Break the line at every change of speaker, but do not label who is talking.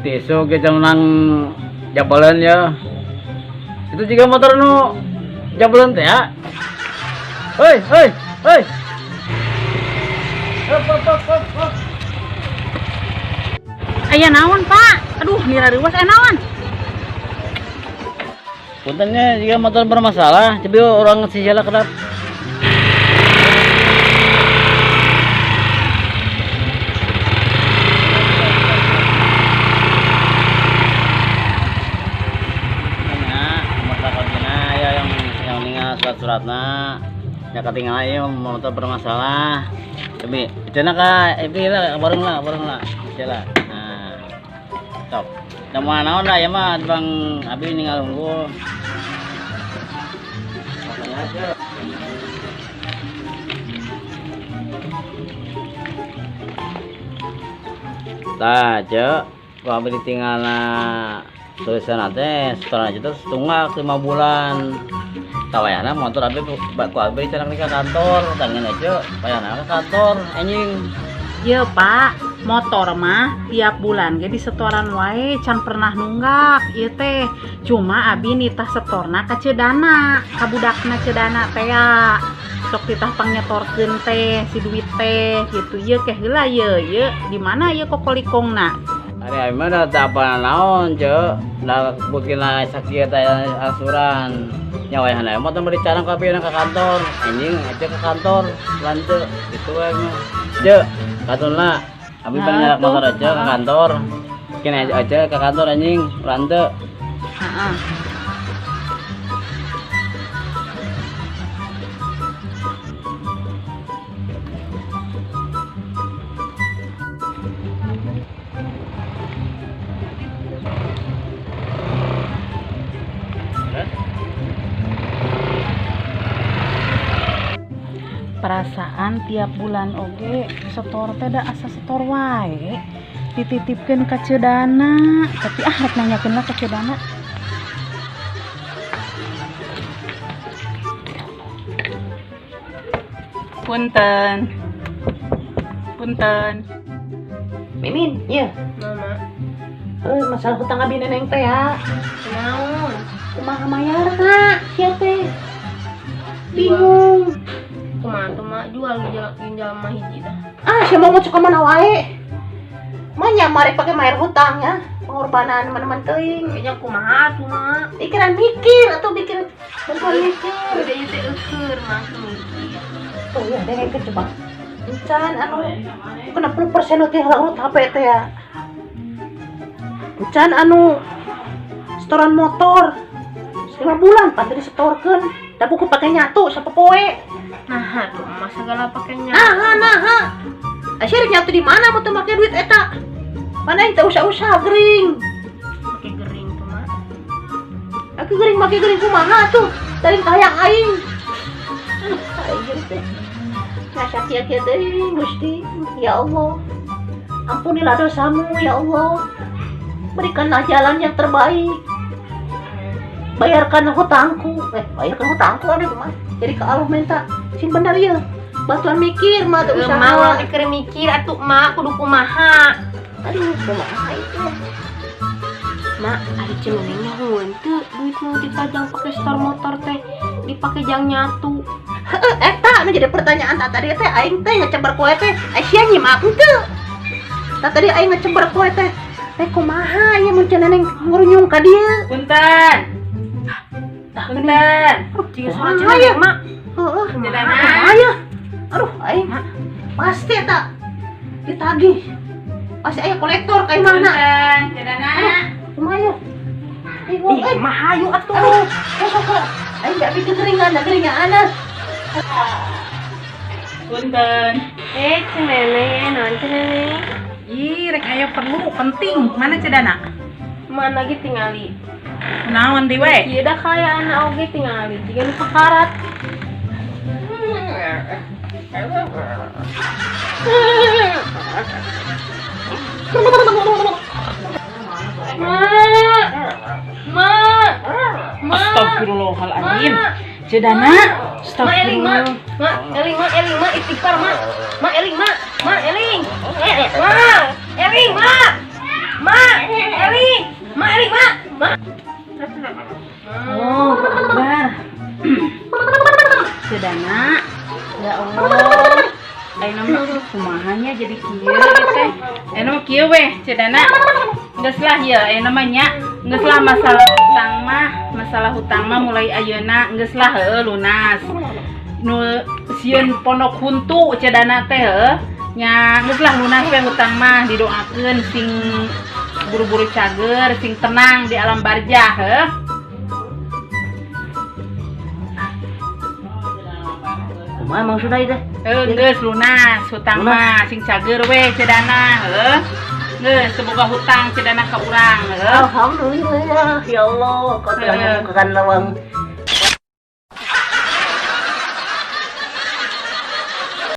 Tisu kita menang jabalan ya. Itu juga motor nu jabalan teh ya. Hei, hei, hei. Hop, hop, hop, hop, hop.
Aya naon, Pak? Aduh, nira reuwas aya naon?
Puntennya jika motor bermasalah, coba orang si jala kedap. Ya, yang ningal surat-suratna, ya ketinggalan ya motor bermasalah. Coba, itu nak itu lah, bareng lah, bareng lah, jalan. Nah, top. Nama naon lah ya mah Bang Abi ninggal unggul. Tah, Cek, ku abi ditinggalna tulisan teh setelah itu setunggal 5 bulan. Tawayana motor abi ku abi dicanang ka kantor, tangin aja wayana ke kantor anjing.
Iya, Pak, motor mah tiap bulan ge disetoran wae, can pernah nunggak ieu teh. Cuma abi nitah setorna ka Cedana, ka budakna Cedana teh ya. Sok titah pangnyetorkeun teh si duit teh gitu. Ieu keh heula ieu, ieu di mana ieu kokolikongna?
Ari abi mah da teu apa naon, Cek. Da buktina sakieu teh asuran. Nya wayahna motor mah dicanang ka abi ka kantor. Anjing aja ke kantor, lanjut gitu we mah. Cek, katunlah. Abi
Nah,
paling nyalak
tuh.
motor aja ke kantor. Kini aja aja ke kantor anjing, lanjut.
Heeh. Perasaan tiap bulan oge setor teh da asa setor wae dititipkeun ka Cedana, tapi ah rek nanyakeun lah ka Cedana. Punten. Punten.
Mimin, iya.
Mama,
Masalah hutang abi neneng teh ya.
naon?
Kumaha mayarna sia teh? Bingung.
Kumaha tuh mak jual ginjal ginjal mah hiji dah.
Ah, sia mau ka mana wae. Mah nya mari pake mayar hutang ya. Pengorbanan teman-teman teuing.
Kayaknya kumaha tuh mak.
Pikiran mikir atau mikir bantuan mikir.
Udah ieu teh eueur mak mikir.
Tuh ya, dengekeun coba. Encan anu 60% teh urut HP teh ya. Encan anu setoran motor 5 bulan pan tadi setorkeun. Da buku pake nyatu sapopoe.
Nah, tuh emak segala pakainya.
Nah, nah. Asyik nyatu di mana mau tuh make duit eta? Mana yang tak usah-usah gering.
Pakai gering tuh mak.
Aku gering make gering kumaha tuh? Dari kahayang aing. Aduh, aing teh. Nasa kieu-kieu teh Gusti. Ya Allah. Ampunilah dosamu ya Allah. Berikanlah jalan yang terbaik. Bayarkan hutangku. Bayarkan hutangku aduh mah. Jadi ke Allah minta sing bener ya. Bantuan mikir mah teu usaha.
Emak ulah teh keur mikir atuh mak kudu kumaha.
Aduh, kumaha itu?
Mak, ari ceneneng nyahoeun teu duit nu dipajang pake setor motor teh dipake jang nyatu.
Heeh, eta nu jadi pertanyaan tak tadi teh aing teh ngecebar kue teh, sia nyimak henteu. Tak tadi aing ngecebar kue teh. Teh kumaha ieu mun ceneneng ngurunyung ka dieu?
Punten. Punten.
Jika suara
Kumaha ya?
ceneneng mak.
Heeh.
Cedana.
Kumaha ya? Aduh, aing pasti eta ditagih. Pasti aya kolektor ka imahna.
Punten, Cedana.
Kumaha ya? Bingung
Ih,
euy.
mah hayu atuh.
Aduh, besok ka aing gak bikin keringan, da keringan.
Punten.
Eh, ceneneng, naon ceneneng?
Ih, rek aya perlu penting. Mana Cedana?
Mana ge tingali.
Naon deui we?
Ieu da kaayaan oge tingali jiga nu sakarat. Ma. Ma. Ma.
Astagfirullahaladzim. Cedana,
Ma eling ma.
astagfirullah.
Ma eling ma eling ma istighfar ma. Ma eling ma. Ma eling. Ma eling ma. Ma, Eli, Ma, Eli, Ma, Ma.
Oh, Akbar. Ceu Dana. Ya Allah. Ayeuna mah kumaha nya jadi kieu ieu teh. Ayeuna mah kieu weh, Ceu Dana. Geus lah ya, ayeuna mah nya. Geus lah masalah hutang mah, masalah hutang mah mulai ayeuna geus lah, heueuh, lunas. Nu sieun pondok huntu Ceu Dana teh, heueuh. Nya geus lah, lunas we hutang mah, didoakeun sing buru-buru cager, sing tenang di alam barjah, heueuh.
Kumaha maksudna ieu teh?
Heuh, geus lunas hutang mah, sing cager we Ceu Dana, heueuh. Geus teu boga hutang Ceu Dana ka urang, heueuh.
Alhamdulillah, ya Allah, kau telah
Heeh.
membukakan lawang.